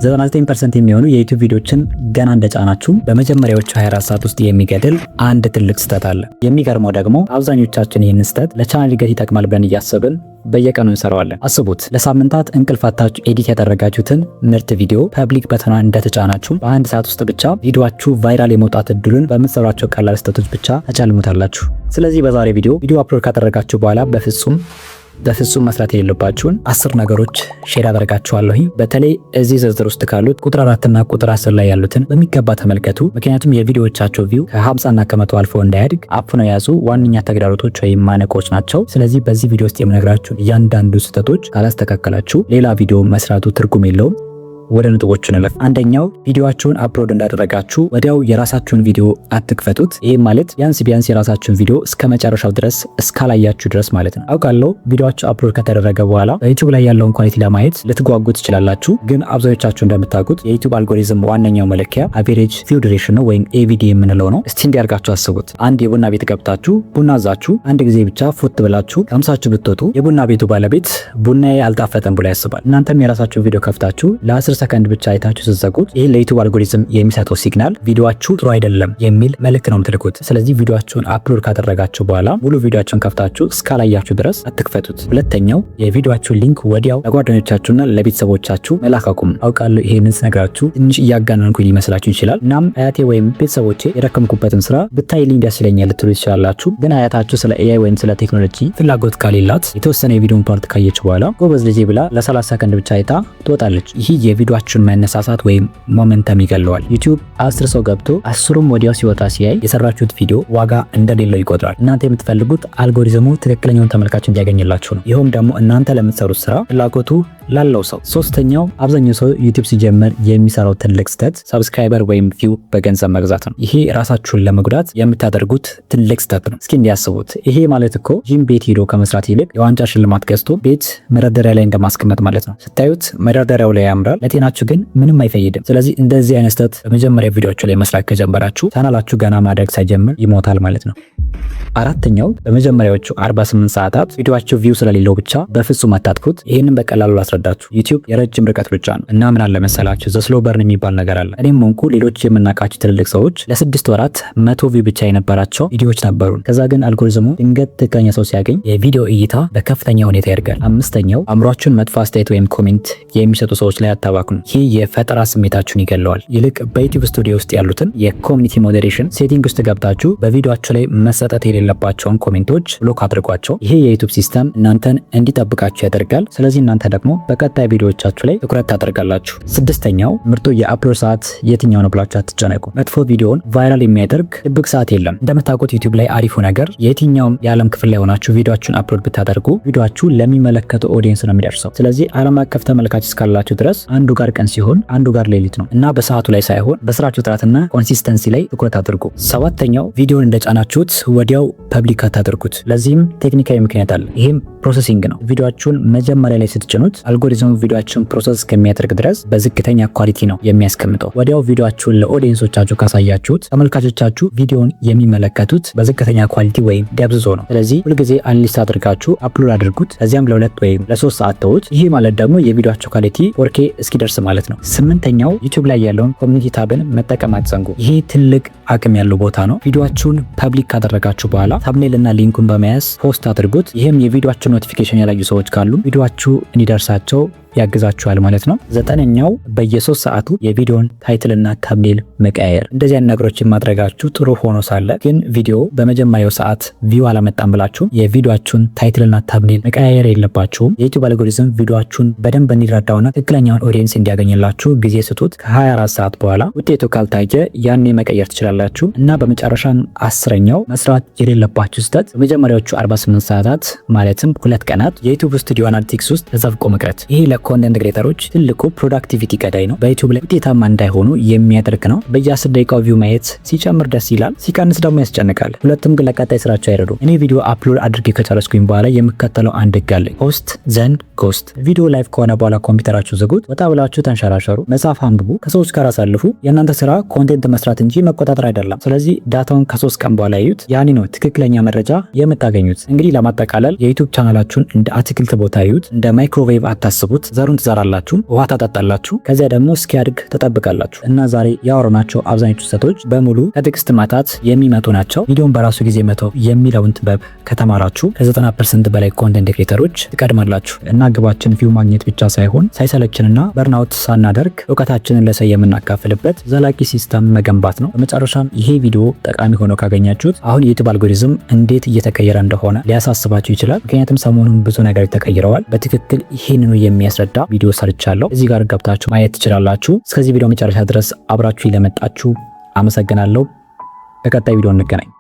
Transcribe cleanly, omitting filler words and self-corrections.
99% የሚሆኑ የዩቲዩብ ቪዲዮችን ገና እንደጫናችሁ በመጀመሪያዎቹ 24 ሰዓት ውስጥ የሚገድል አንድ ትልቅ ስህተት አለ። የሚገርመው ደግሞ አብዛኞቻችን ይህንን ስህተት ለቻናል እድገት ይጠቅማል ብለን እያሰብን በየቀኑ እንሰራዋለን። አስቡት፣ ለሳምንታት እንቅልፍ አጥታችሁ edit ያደረጋችሁትን ምርጥ ቪዲዮ public button ኗን እንደተጫናችሁ በአንድ ሰዓት ውስጥ ብቻ ቪዲዮአችሁ viral የመውጣት እድሉን በምትሰሯቸው ቀላል ስህተቶች ብቻ ታጨልሙታላችሁ። ስለዚህ በዛሬ ቪዲዮ፣ ቪዲዮ upload ካደረጋችሁ በኋላ በፍጹም በፍጹም መስራት የሌለባችሁን 10 ነገሮች share አደርጋችኋለሁ። በተለይ እዚህ ዝርዝር ውስጥ ካሉት ቁጥር 4 እና ቁጥር 10 ላይ ያሉትን በሚገባ ተመልከቱ። ምክንያቱም የቪዲዮዎቻችሁ view ከ50 እና ከ100 አልፎ እንዳያድግ አፍነው የያዙ ዋነኛ ተግዳሮቶች ወይም ማነቆች ናቸው። ስለዚህ በዚህ ቪዲዮ ውስጥ የምነግራችሁ እያንዳንዱ ስህተቶች ካላስተካከላችሁ ሌላ ቪዲዮ መስራቱ ትርጉም የለውም። ወደ ነጥቦቹ እንለፍ። አንደኛው፣ ቪዲዮአችሁን upload እንዳደረጋችሁ ወዲያው የራሳችሁን ቪዲዮ አትክፈቱት። ይህም ማለት ቢያንስ ቢያንስ የራሳችሁን ቪዲዮ እስከ መጨረሻው ድረስ እስካላያችሁ ድረስ ማለት ነው። አውቃለሁ፣ ቪዲዮአችሁ upload ከተደረገ በኋላ በዩቲዩብ ላይ ያለውን quality ለማየት ልትጓጉ ትችላላችሁ። ግን አብዛኞቻችሁ እንደምታውቁት የዩቲዩብ አልጎሪዝም ዋነኛው መለኪያ average view duration ነው ወይም AVD የምንለው ነው። እስቲ እንዲህ አርጋችሁ አስቡት። አንድ የቡና ቤት ገብታችሁ ቡና አዛችሁ አንድ ጊዜ ብቻ ፉት ብላችሁ ቀምሳችሁ ብትወጡ የቡና ቤቱ ባለቤት ቡናዬ አልጣፈጠም ብሎ ያስባል። እናንተም የራሳችሁ ቪዲዮ ከፍታችሁ ለ10 ሰከንድ ብቻ አይታችሁ ስትዘጉት ይህ ለዩቲዩብ አልጎሪዝም የሚሰጠው signal ቪዲዮአችሁ ጥሩ አይደለም የሚል መልእክት ነው የምትልኩት። ስለዚህ ቪዲዮአችሁን upload ካደረጋችሁ በኋላ ሙሉ ቪዲዮአችሁን ከፍታችሁ እስካላያችሁ ድረስ አትክፈቱት። ሁለተኛው፣ የቪዲዮአችሁን link ወዲያው ለጓደኞቻችሁና ለቤተሰቦቻችሁ መላክ አቁሙ። አውቃለሁ፣ ይሄንን ስነግራችሁ ትንሽ እያጋነንኩኝ ሊመስላችሁ ይችላል። እናም አያቴ ወይም ቤተሰቦቼ የደከምኩበትን ስራ ብታይልኝ ደስ ይለኛል ልትሉ ትችላላችሁ። ግን አያታችሁ ስለ AI ወይም ስለ ቴክኖሎጂ ፍላጎት ከሌላት የተወሰነ የቪዲዮን part ካየች በኋላ ጎበዝ ልጄ ብላ ለ30 ሰከንድ ብቻ አይታ ትወጣለች። ይህ የቪዲዮአችሁን መነሳሳት ወይም momentum ይገለዋል። ዩቲዩብ 10 ሰው ገብቶ 10ሩም ወዲያው ሲወጣ ሲያይ የሰራችሁት ቪዲዮ ዋጋ እንደሌለው ይቆጥራል። እናንተ የምትፈልጉት አልጎሪዝሙ ትክክለኛውን ተመልካች እንዲያገኝላችሁ ነው። ይኸውም ደግሞ እናንተ ለምትሰሩት ስራ ፍላጎቱ ላለው ሰው። ሶስተኛው፣ አብዛኛው ሰው ዩቲዩብ ሲጀምር የሚሰራው ትልቅ ስህተት subscriber ወይም view በገንዘብ መግዛት ነው። ይሄ ራሳችሁን ለመጉዳት የምታደርጉት ትልቅ ስህተት ነው። እስኪ እንዲህ አስቡት። ይሄ ማለት እኮ ጂም ቤት ሄዶ ከመስራት ይልቅ የዋንጫ ሽልማት ገዝቶ ቤት መደርደሪያ ላይ እንደማስቀመጥ ማለት ነው። ስታዩት መደርደሪያው ላይ ያምራል፣ ለጤናችሁ ግን ምንም አይፈይድም። ስለዚህ እንደዚህ አይነት ስህተት በመጀመሪያ ቪዲዮአችሁ ላይ መስራት ከጀመራችሁ ቻናላችሁ ገና ማደግ ሳይጀምር ይሞታል ማለት ነው። አራተኛው፣ በመጀመሪያዎቹ 48 ሰዓታት ቪዲዮአችሁ view ስለሌለው ብቻ በፍጹም አታጥፉት። ይህንን በቀላሉ ላስረዳችሁ። ዩቲዩብ የረጅም ርቀት ሩጫ ነው እና ምን አለ መሰላችሁ፣ the slow burn የሚባል ነገር አለ። እኔም ሆንኩ ሌሎች የምናውቃቸው ትልልቅ ሰዎች ለ6 ወራት 100 view ብቻ የነበራቸው ቪዲዮዎች ነበሩን። ከዛ ግን አልጎሪዝሙ ድንገት ትክክለኛ ሰው ሲያገኝ የቪዲዮ እይታ በከፍተኛ ሁኔታ ያድጋል። አምስተኛው፣ አእምሯችሁን መጥፎ አስተያየት ወይም comment የሚሰጡ ሰዎች ላይ አታባክኑ። ይህ የፈጠራ ስሜታችሁን ይገለዋል። ይልቅ በዩቲዩብ ስቱዲዮ ውስጥ ያሉትን የ community moderation setting ውስጥ ገብታችሁ በቪዲዮአችሁ ላይ መሰጠት የሌለባቸውን comment ኦች block አድርጓቸው። ይሄ የዩቲዩብ system እናንተን እንዲጠብቃችሁ ያደርጋል። ስለዚህ እናንተ ደግሞ በቀጣይ ቪዲዮዎቻችሁ ላይ ትኩረት ታደርጋላችሁ። ስድስተኛው፣ ምርጡ የ upload ሰዓት የትኛው ነው ብላችሁ አትጨነቁ። መጥፎ ቪዲዮን viral የሚያደርግ ድብቅ ሰዓት የለም። እንደምታውቁት ዩቲዩብ ላይ አሪፉ ነገር የትኛውም የዓለም ክፍል ላይ ሆናችሁ ቪዲዮአችሁን upload ብታደርጉ ቪዲዮአችሁ ለሚመለከተው audience ነው የሚደርሰው። ስለዚህ ዓለም አቀፍ ተመልካች እስካላችሁ ድረስ አንዱ ጋር ቀን ሲሆን አንዱ ጋር ሌሊት ነው እና በሰዓቱ ላይ ሳይሆን በስራችሁ ጥራትና consistency ላይ ትኩረት አድርጉ። ሰባተኛው፣ ቪዲዮን እንደጫናችሁት ወዲያው public አታድርጉት። ለዚህም ቴክኒካዊ ምክንያት አለ። ይህም processing ነው። ቪዲዮአችሁን መጀመሪያ ላይ ስትጭኑት አልጎሪዝሙ ቪዲዮአችሁን process እስከሚያደርግ ድረስ በዝቅተኛ quality ነው የሚያስቀምጠው። ወዲያው ቪዲዮአችሁን ለ audience ኦቻችሁ ካሳያችሁት ተመልካቾቻችሁ ቪዲዮን የሚመለከቱት በዝቅተኛ quality ወይም ደብዝዞ ነው። ስለዚህ ሁልጊዜ unlist አድርጋችሁ upload አድርጉት። ከዚያም ለ2 ወይም ለ3 ሰዓት ተዉት። ይህ ማለት ደግሞ የቪዲዮአችሁ quality 4K እስኪደርስ ማለት ነው። ስምንተኛው፣ ዩቲዩብ ላይ ያለውን community tab ን መጠቀም አትዘንጉ። ይሄ ትልቅ አቅም ያለው ቦታ ነው። ቪዲዮአችሁን public ካደረጋችሁ በኋላ thumbnail እና link ኡን በመያዝ post አድርጉት። ይህም የቪዲዮአችሁን notification ያላዩ ሰዎች ካሉ ቪዲዮአችሁ እንዲደርሳቸው ያግዛችኋል ማለት ነው። ዘጠነኛው፣ በየሶስት ሰዓቱ የቪዲዮን title ና thumbnail መቀያየር። እንደዚህ አይነት ነገሮችን ማድረጋችሁ ጥሩ ሆኖ ሳለ ግን ቪዲዮ በመጀመሪያው ሰዓት view አላመጣም ብላችሁ የቪዲዮአችሁን title ና thumbnail መቀያየር የለባችሁም። የዩቲዩብ አልጎሪዝም ቪዲዮአችሁን በደንብ እንዲረዳውና ትክክለኛውን audience እንዲያገኝላችሁ ጊዜ ስጡት። ከ24 ሰዓት በኋላ ውጤቱ ካልታየ ያኔ መቀየር ትችላላችሁ። እና በመጨረሻም 10ኛው መስራት የሌለባችሁ ስህተት በመጀመሪያዎቹ 48 ሰዓታት ማለትም 2 ቀናት የዩቲዩብ ስቱዲዮ analytics ውስጥ ተዘፍቆ መቅረት። ይሄ ለ content creator ኦች ትልቁ productivity ገዳይ ነው። በዩቲዩብ ላይ ውጤታማ እንዳይሆኑ የሚያደርግ ነው። በየ10 ደቂቃው view ማየት ሲጨምር ደስ ይላል፣ ሲቀንስ ደግሞ ያስጨንቃል። ሁለቱም ግን ለቀጣይ ስራቸው አይረዱም። እኔ ቪዲዮ upload አድርጌ ከጨረስኩኝ በኋላ የምከተለው አንድ ህግ አለኝ። Post then ghost። ቪዲዮ live ከሆነ በኋላ ኮምፒውተራችሁ ዝጉት፣ ወጣ ብላችሁ ተንሸራሸሩ፣ መጽሐፍ አንብቡ፣ ከሰዎች ጋር አሳልፉ። የእናንተ ስራ content መስራት እንጂ መቆጣጠር አይደለም። ስለዚህ data ውን ከ3 ቀን በኋላ እዩት። ያኔ ነው ትክክለኛ መረጃ የምታገኙት። እንግዲህ ለማጠቃለል የዩቲዩብ ቻናላችሁን እንደ አትክልት ቦታ እዩት፣ እንደ ማይክሮዌቭ አታስቡት። ዘሩን ትዘራላችሁ፣ ውሃ ታጠጣላችሁ፣ ከዚያ ደግሞ እስኪያድግ ትጠብቃላችሁ። እና ዛሬ ያወራናቸው አብዛኞቹ ስህተቶች በሙሉ ከትዕግስት ማጣት የሚመጡ ናቸው። ቪዲዮን በራሱ ጊዜ መተው የሚለውን ጥበብ ከተማራችሁ ከ90% በላይ content creator ኦች ትቀድማላችሁ። እና ግባችን view ማግኘት ብቻ ሳይሆን ሳይሰለችንና burnout ሳናደርግ እውቀታችንን ለሰው የምናካፍልበት ዘላቂ system መገንባት ነው። በመጨረሻም ይሄ ቪዲዮ ጠቃሚ ሆኖ ካገኛችሁት፣ አሁን የዩቲዩብ አልጎሪዝም እንዴት እየተቀየረ እንደሆነ ሊያሳስባችሁ ይችላል። ምክንያቱም ሰሞኑን ብዙ ነገሮች ተቀይረዋል። በትክክል ይህንኑ የሚያስረዳ ቪዲዮ ሰርቻለሁ። እዚህ ጋር ገብታችሁ ማየት ትችላላችሁ። እስከዚህ ቪዲዮ መጨረሻ ድረስ አብራችሁ ለመጣችሁ አመሰግናለሁ። በቀጣይ ቪዲዮ እንገናኝ።